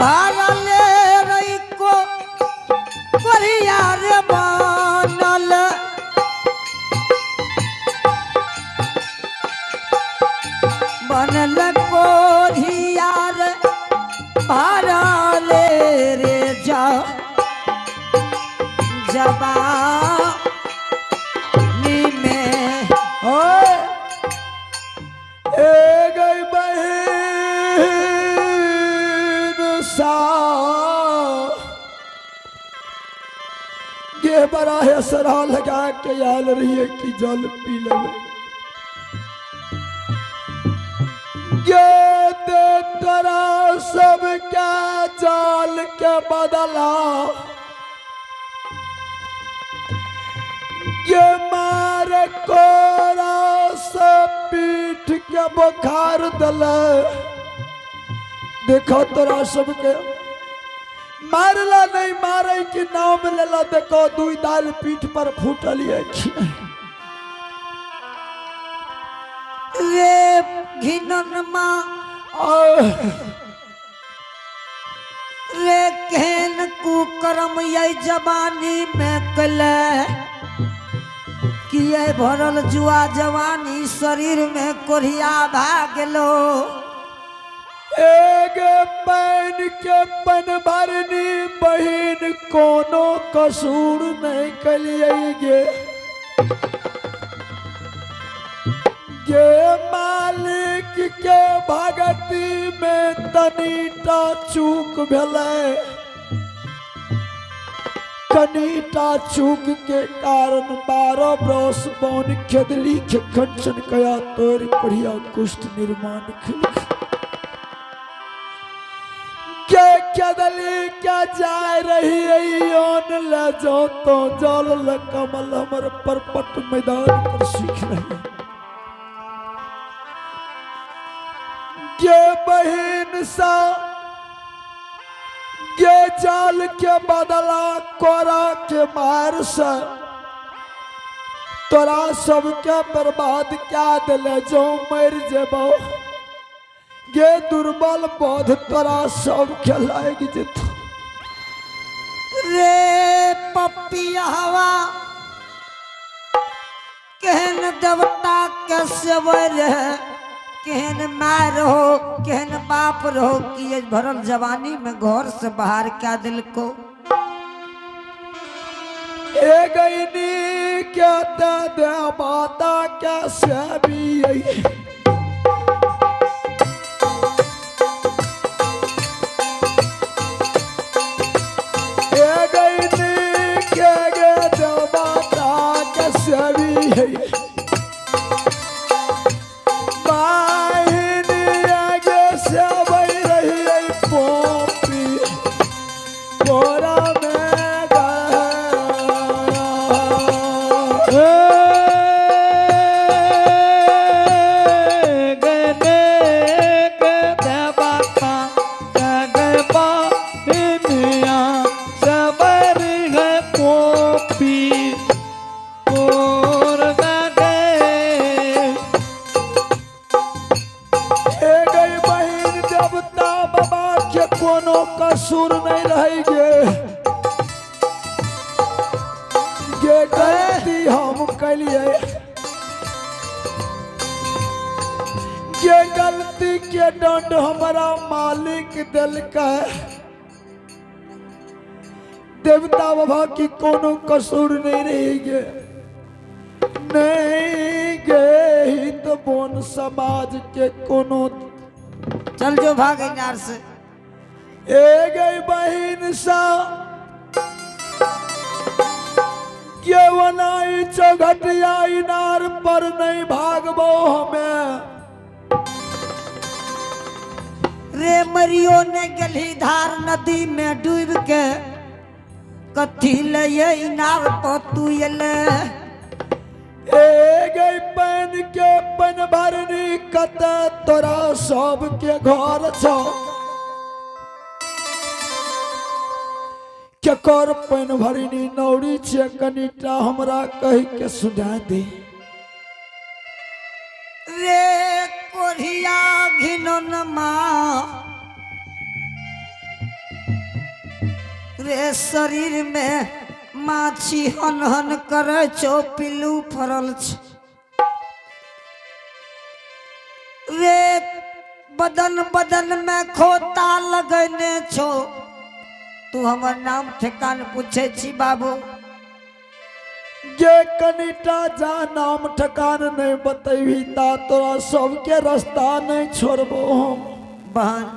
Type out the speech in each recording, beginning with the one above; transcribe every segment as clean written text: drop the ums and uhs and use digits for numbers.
भरले रई को कोरिया रे बनल बनल कोरिया रे भरले रे जा जवानी में। ओए, ए गई बहन सा गे बड़ा है सरा लगा के आयल रही कि जल पी लेवे गे दे तोरा सबके जाल के बदला ये मार कोरा से पीठ के बुखार दल। देखो, तोरा सबके मारला नहीं मारे कि नाम लेला। देखो, दुई दाल पीठ पर फूटल अछि। रे घिनन माँ, आह, रे केहन कुकर्म ये जवानी में कले कि ये भरल जुआ जवानी शरीर में कोढ़िया भा गेलो। एक पैन के पन भरनी बहिन, कोनो कसूर नहीं कलिए गे। गे मालिक के भगती में तनीटा चूक भेलै। कनीटा चूक के कारण 12 बरस बन खेदली के कंचन कया तोड़ कोढ़िया कुष्ठ निर्माण खेल के खेदली के जाय रही ओन ले जो तो जल ल कमल हमर परपट मैदान पर सीख रही। गे बहिन सा, गे जाल के बदला कोरा के मार से तोरा सबके बर्बाद क्या दिले। जो मर जेबो गे दुर्बल बोध, तोरा सबके लाग जेतो। रे पपियावा, केहन देवता के सेवर है, केहन माय रहो, केहन बाप रहो कि ये भरल जवानी में घर से बाहर क्या दिल को। ए गईनी क्या दे माता क्या सेबी आई। ए गईनी के गे दे माता के सेबी है बाहिनी आगे सेबै रही है पोपी बोरा में गया। ए गई बहिन, देवता बाबा के कोनो कसूर नहीं रह गे। गे गलती हम कलिए। गे गलती के दंड हमारा मालिक दिलका। देवता बाबा की कोनो कसूर नहीं रही गे, नहीं गे। हित बोन समाज के कोनो चल जो, भाग इनार से। ए गई बहिन सा, ये वनाई चौघटिया इनार पर नहीं भागबो हमें। रे मरियो ने गली धार नदी में डूब के, कथी ले ये इनार पर तू एले? ए गई पैन के पन भरनी, कत तोरा सबके घर छौ? केकर पैन भरनी नौरी छियै? कनिटा हमरा कहि के सुना दे। रे कोढ़िया घिनन माँ, रे शरीर में माछी हन हन करे छो, पिल्लू फरल छो। रे बदन बदन में खोता लगने छो। तू हमर नाम ठेकान पूछे छी बाबू? गे कनिटा जा नाम ठेकान नहीं बतेबी ता तोरा सबके रास्ता नहीं छोड़बो हम। बहन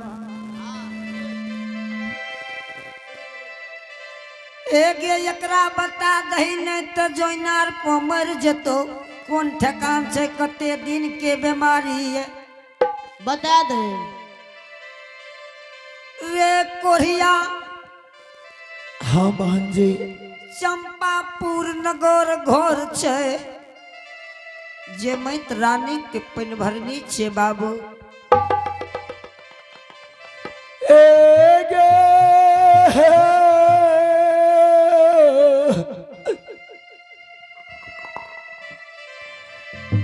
एगे एकरा बता दही नहीं तो जोइनार पर मर जतो। कोन ठेकान छै, कते दिन के बीमारी है बता दे। रे कोरिया। हाँ बहन जी। चंपापुर नगर घर छै, जे मैत रानी के पिनभरनी छे बाबू। एगे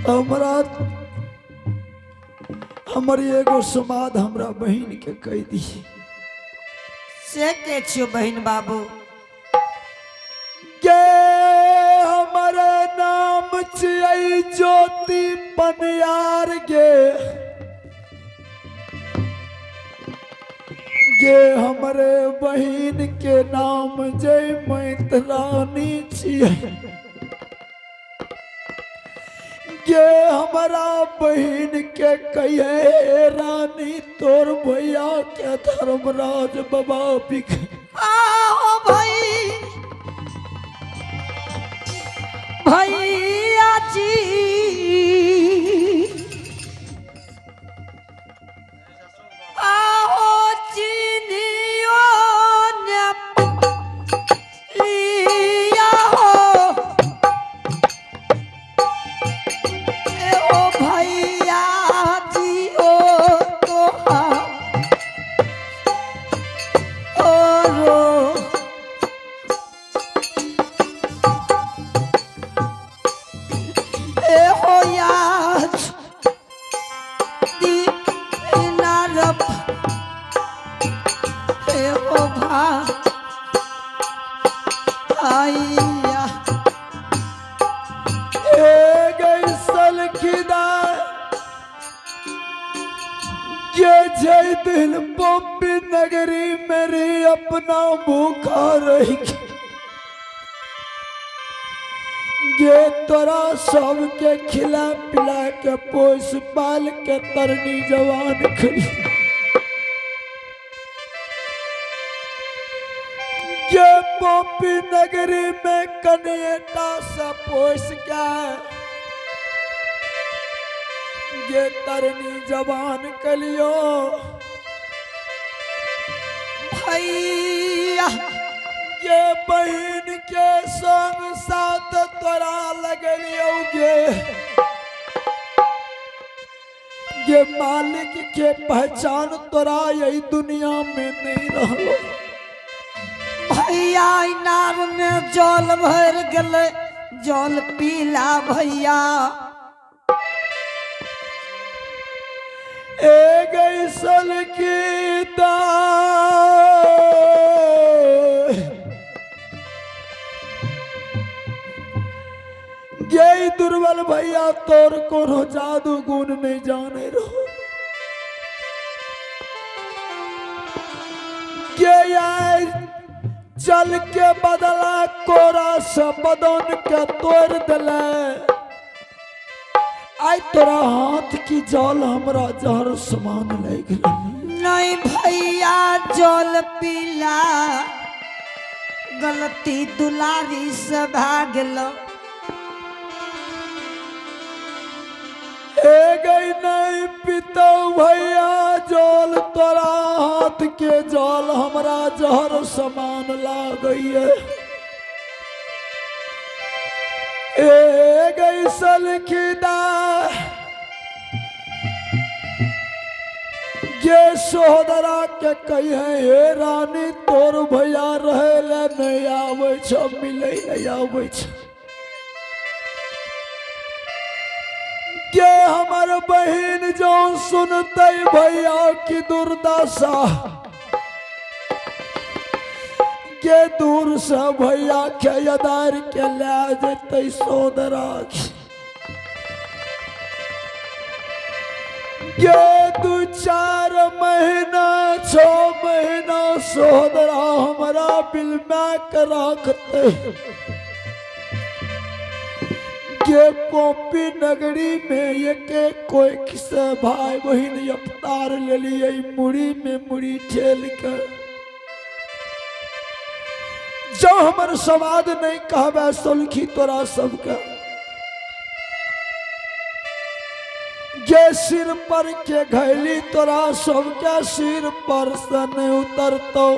हमरा हमर एगो समाद हमरा बहिन के कह दी। से के छियो बहिन बाबू? गे हमर नाम छियै ज्योति पनियार गे। गे हमरे बहिन के नाम जय मैत रानी छियै। गे हमारा बहिन के कहिए रानी तोर भैया के धर्मराज बाबा बिख। आओ भाई भैया जी, आओ चीनियो ने लिया हो। ए ओ भैया जी ओ तो ओ रो ए हो याद दी इनारब ए ओ भा आइया। ए गई सलखिदा ये जय दिल बॉम्बे नगरी मेरी अपना भूखा रही गे तोरा सबके खिला पिला के पोस पाल के तरनी जवान खड़ी गे बॉम्बे नगरी में कनिएटा से पोस के गे तरनी जवान कलियो। भैया गे बहिन के संग साथ तोरा लगलियो गे। गे मालिक के पहचान तोरा यही दुनिया में नहीं रहलो। भैया इनार में जल भर गेलै, जल पीला भैया। ए गई सलकी दा गे दुर्बल भैया तोर कोनो जादू गुण नहीं जाने रहो। गे आए चल के बदला कोरा से बदन के तोड़ दिले। आई तोरा हाथ की जल हमरा जहर समान लग गेल। नहीं भैया जल पीला गलती दुलारी से भागल। ए गई नहीं पीतो भैया जल तोरा हाथ के जल हमरा जहर समान लागैये। ए गई सलखीदा गे सोहदरा के कहे हे रानी तोर भैया रहे ले नहीं आबै छ, मिलै नहीं आबै छ। गे हमर बहिन जो सुनते भैया की दुर्दशा के दूर से भैया के अदार के ले जतै सोदरा के 2-4 महीना 6 महीना सोदरा हमारा बिलमा के रखते के कॉपी नगरी में एक कोई से भाई बहन अवतार ले लिए मुड़ी में मुड़ी ठेल के जो हमर समाद नहीं कहबे सुलखी तोरा सबके जे सिर पर के घैली तोरा सबके सिर पर से नहीं उतरतो।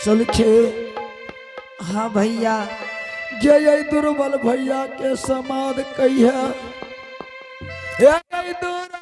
सुलखी हाँ भैया जे ये दुर्बल भैया के समाद कही है ये दुर्बल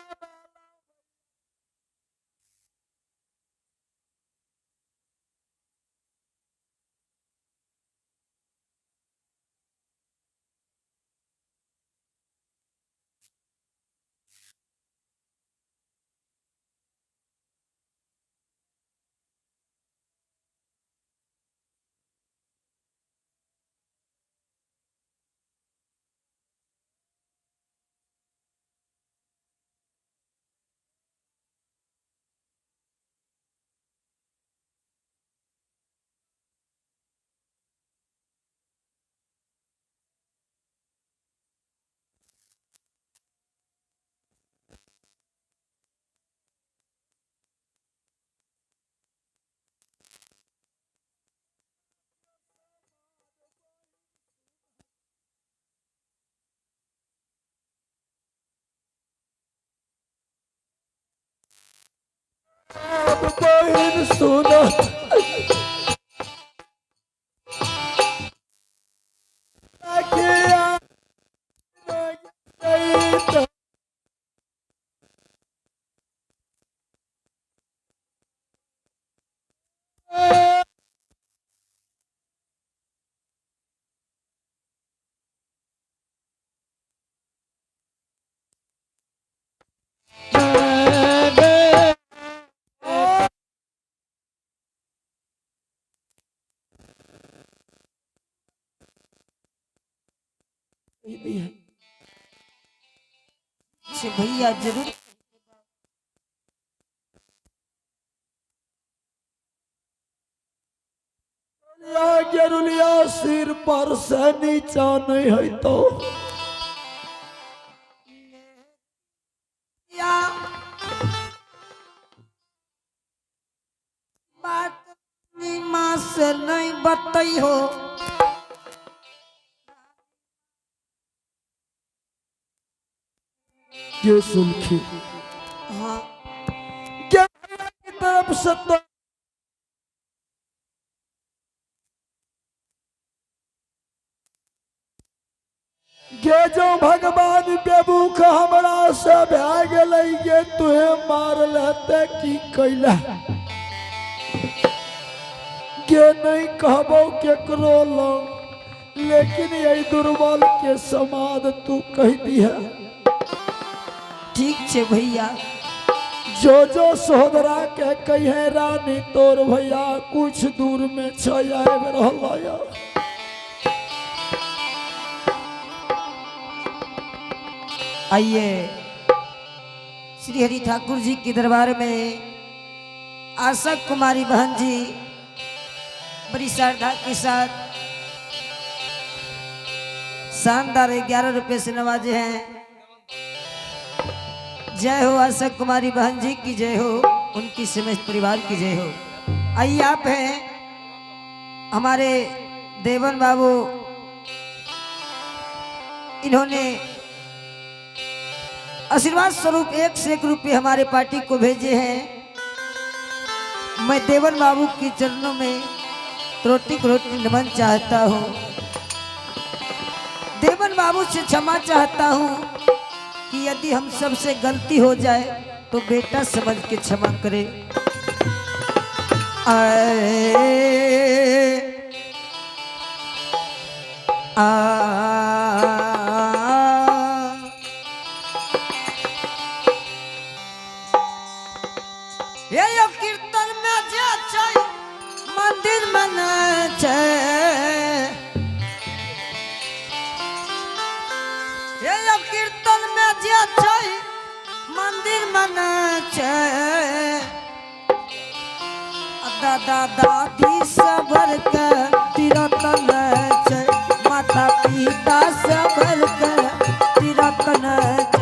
बहन सुनो भैया जरूर गेरुलिया सिर पर से नीचा नहीं है तो या बात माँ से नहीं बतई हो। ये सुलखी हाँ क्या की तरफ से तो गे जो भगवान बेबूख हमरा से भए गेलै गे तुहे मार लेते की कैला गे नहीं कहबो केकरो लग, लेकिन यही दुर्बल के समाद तू कह दिया। ठीक छे भैया। जो जो सोदरा के कहे रानी तोर भैया कुछ दूर में आबि रहल या। आइए श्री हरि ठाकुर जी के दरबार में आशा कुमारी बहन जी बड़ी श्रद्धा के साथ शानदार 11 रुपए से नवाजे हैं। जय हो आशा कुमारी बहन जी की जय हो, उनकी समस्त परिवार की जय हो। आइए आप हैं हमारे देवन बाबू, इन्होंने आशीर्वाद स्वरूप 1 से 1 रुपये हमारे पार्टी को भेजे हैं। मैं देवन बाबू के चरणों में त्रोटि क्रोटि नमन चाहता हूँ। देवन बाबू से क्षमा चाहता हूँ कि यदि हम सबसे गलती हो जाए तो बेटा समझ के क्षमा करे। आए आ ये यो कीर्तन में जे छै मंदिर में नाचे। हे यो कीर्तन में जे छै मंदिर में नाचे। दादा दादी सबर के तीरथ नाचे, माता पिता सबर के तीरथ नाचे।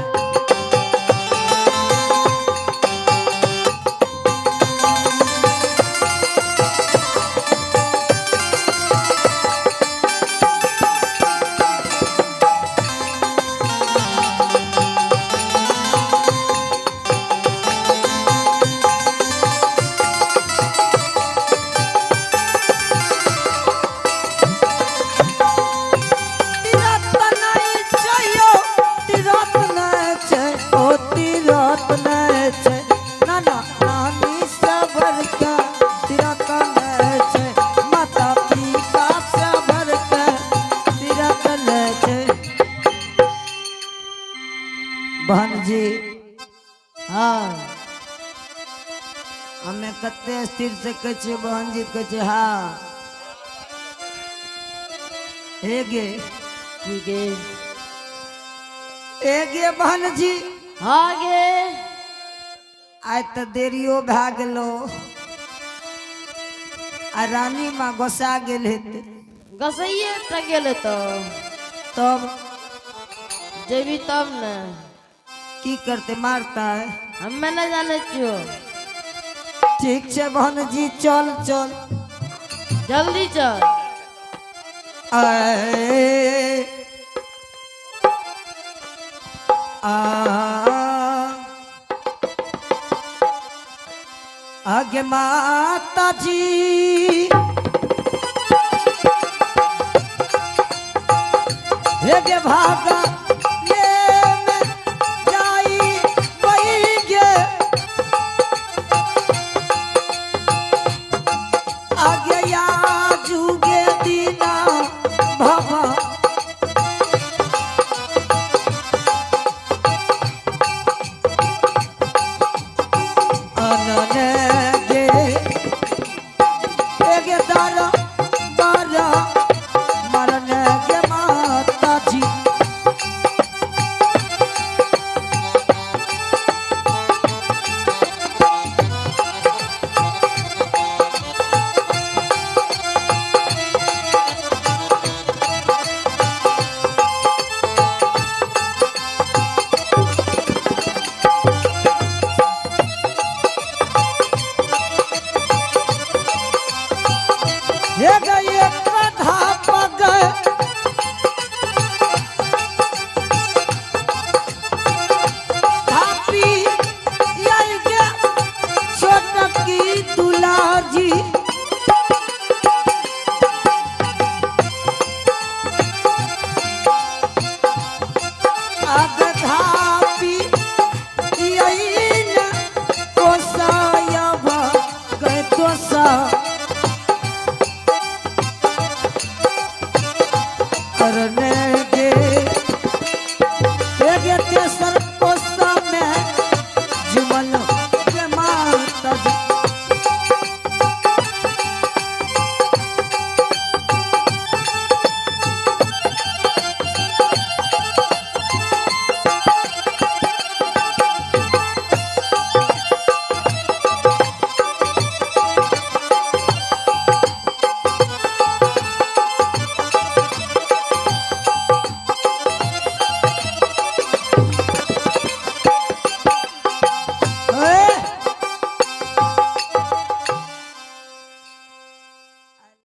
तीरथ नहीं चाहियो, तीरथ नहीं छै, ओ तीरथ नहीं छै। नाना नानी सबर के तीरथ नहीं छै, माता पिता सबर के तीरथ नहीं छै। बहन जी हाँ हमे कते स्थिर से कहै छियै, बहन जी कहै छै हाँ। हे गे की गे? हे गे बहन जी। हाँ गे। आइ तऽ देरियो भए गेलो आ रानी माँ गोसा गेल हेतै। गसैये टा गेल तो। तब जेबी तब ने। की करते, मारता है? हमे न जाने छियो। ठीक छै बहन जी, चल चल। जल्दी चल। आए आ आगे माता जी, हे गे भागा।